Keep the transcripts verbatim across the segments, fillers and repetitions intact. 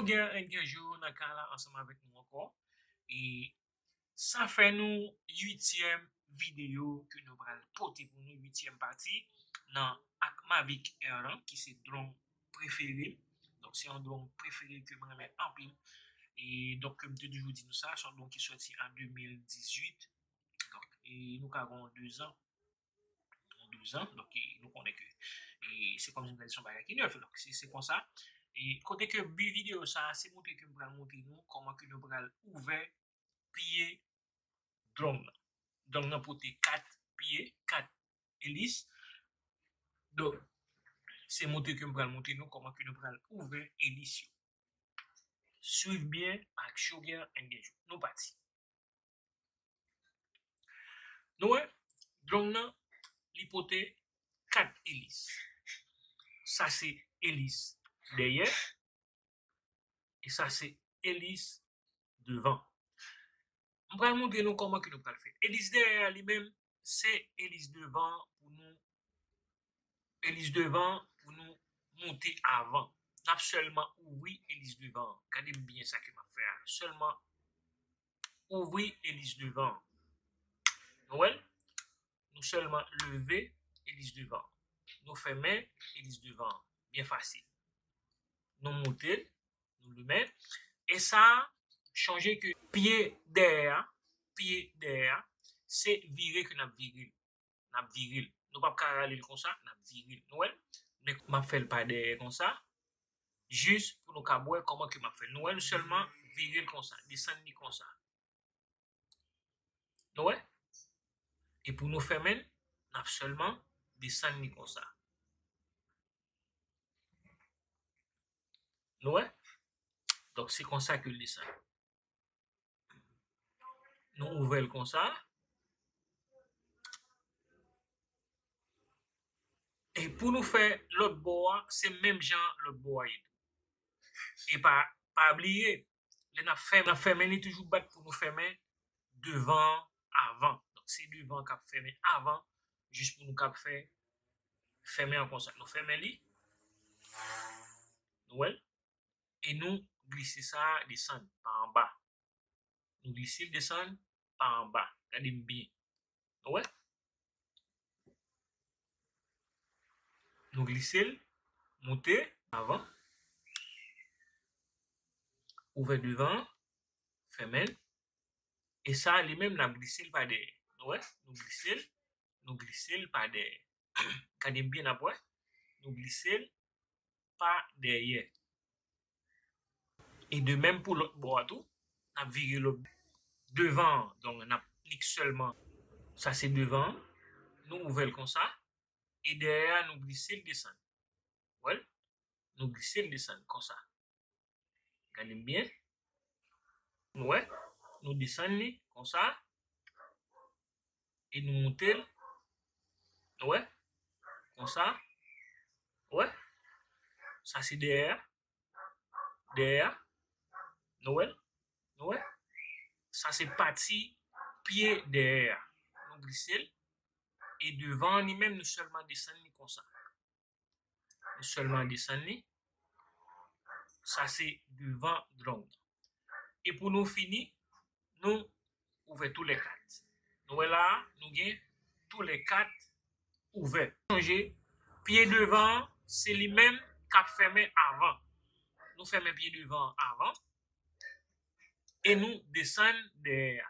Gen N K Joe nan kay la ansanm avèk nou ankò. E sa fè nou uityèm videyo ke nou pral pote pou nou, uityèm pati nan ak Mavic Air lan, ki se dwòn prefere m. Donk, se yon dwòn prefere ke mwen renmen anpil. E donk, ke m te toujou di nou sa, se yon dwòn ki sòti an de mil dizuit. Donk, e nou ka gen de zan. De zan, donk, e nou konnen ke, e se kòmsi nou ta di se yon bagay ki nèf. Donk, se, se konsa. E kote ke bi videyo sa, se montre ke m pral montre nou kòman ke nou pral ouvè pye dwòn nan. Dwòn nan pote kat pye, kat elis. Donk, se montre ke m pral montre nou kòman ke nou pral ouvè elis yo. Swiv byen ak Joe Guerre N K Joe. Nou pati. Nou wè, dwòn nan, li pote kat elis. Sa se elis dèyè, e sa se elis devan. M pral montre nou kòman ke nou pral fè. Elis dèyè a li menm, se elis devan pou nou, elis devan pou nou moute avan. N ap sèlman ouvri elis devan an. Gade m byen sa ke m ap fè a. Sèlman ouvri elis devan an. Nou wè l? Nou sèlman leve elis devan an. Nou fèmen elis devan an. Byen fasil. Nou moute l, nou limen. E sa, chonje ke pye dèyè a, pye dèyè a, se vire ke n ap vire l. N ap vire l. Nou p ap ka rale l konsa, n ap vire l. Nou wè l? Men m ap fè l pa dèyè konsa, jis pou nou kab wè kòman ke m ap fè l. Nou wè l, sèlman vire l konsa, desann li konsa. Nou wè? E pou nou fèmen l, n ap sèlman desann li konsa. Nou wè? Donk, se konsa ke l desann. Nou ouvè l konsa. E pou nou fè lòt bò a, se menm jan lòt bò a ye tou. E pa, pa bliye, lè n ap fè, n ap fèmen li toujou bat pou nou fèmen devan an avan. Donk, se devan an k ap fèmen avan, jis pou nou kab fè, fèmen an konsa. Nou fèmen li. Nou wè l? E nou glise sa desann pa anba. Nou glise l desann pa anba. Gade m byen. Nou wè? Nou glise l, moute, avan. Ouvè devan, fèmen l. E sa, li menm, n ap glise l pa dèyè. Nou wè? Nou glise l, nou glise l pa dèyè. Gade m byen, n ap wè. Nou glise l pa dèyè. E de menm pou lòt bò a tou, n ap vire lòt devan an. Donk, n ap nik sèlman. Sa se devan an. Nou ouvè l konsa. E dèyè a, nou glise l desann. Wè l? Nou glise l desann konsa. Gade m byen. Nou wè? Nou desann li konsa. E nou moute l. Nou wè? Konsa. Wè? Sa se dèyè a. Dèyè a. Nou wè l? Nou wè? Sa se pati pye dèyè a. Nou glise l. E devan an li menm, nou sèlman desann li konsa. Nou sèlman desann li. Sa se devan dwòn nan. E pou nou fini, nou ouvè toulèkat. Nou wè la a, nou gen toulèkat ouvè. Chonje, pye devan an, se li menm k ap fèmen avan. Nou fèmen pye devan an avan. E nou desann dèyè a.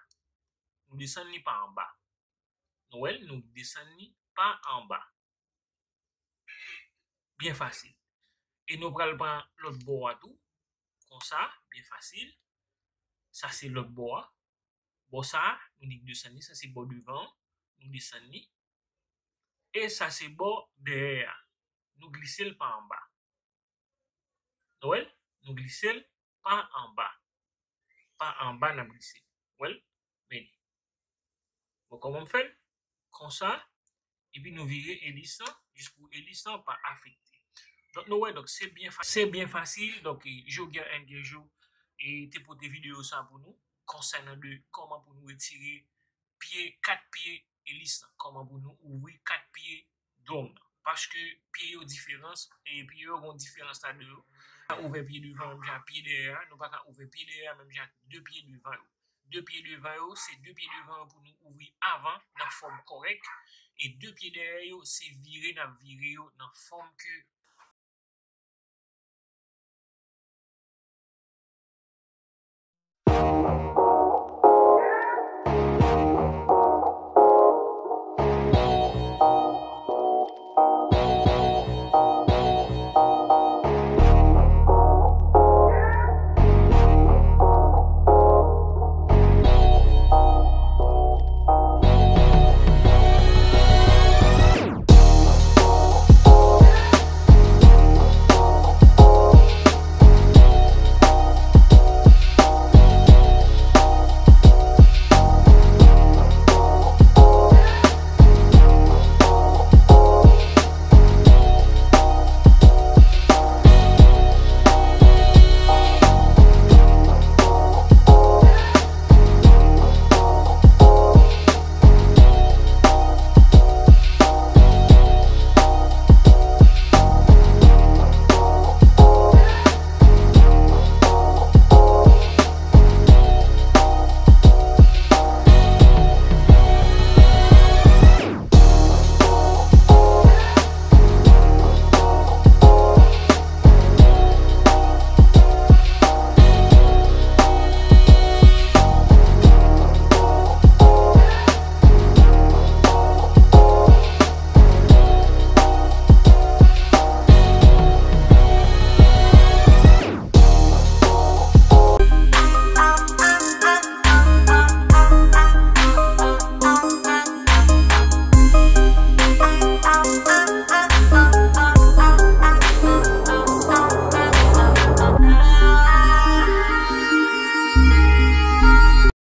Nou desann li pa anba. Nou wè l, nou desann li pa anba. Byen fasil. E nou pral pran lòt bò a tou. Konsa, byen fasil. Sa se lòt bò a. Bò sa a, nou nik desann li. Sa se bò devan an. Nou desann li. E sa se bò dèyè a. Nou glise l pa anba. Nou wè l? Nou glise l pa anba. Pa anba, n ap glise l. Wè l? Men li. Bon, kòman m fè l? Konsa. Epi nou vire elis lan, jis pou elis lan pa afekte. Donk, nou wè, donk, se byen fa-, se byen fasil. Donk, e, Joe Guerre N K Joe, e, te pote videyo sa pou nou, konsènan de kòman pou nou retire pye, kat pye elis lan, kòman pou nou ouvri kat pye dwòn nan. Paske pye yo diferans, e pye yo gon diferans ladan yo. Ouvè pye devan menm jan ak pye dèyè a, nou pa ka ouvè pye dèyè a menm jan ak de pye devan yo. De pye devan yo, se de pye devan yo pou nou ouvri avan nan fòm kòrèk, e de pye dèyè yo, se vire n ap vire yo nan fòm ke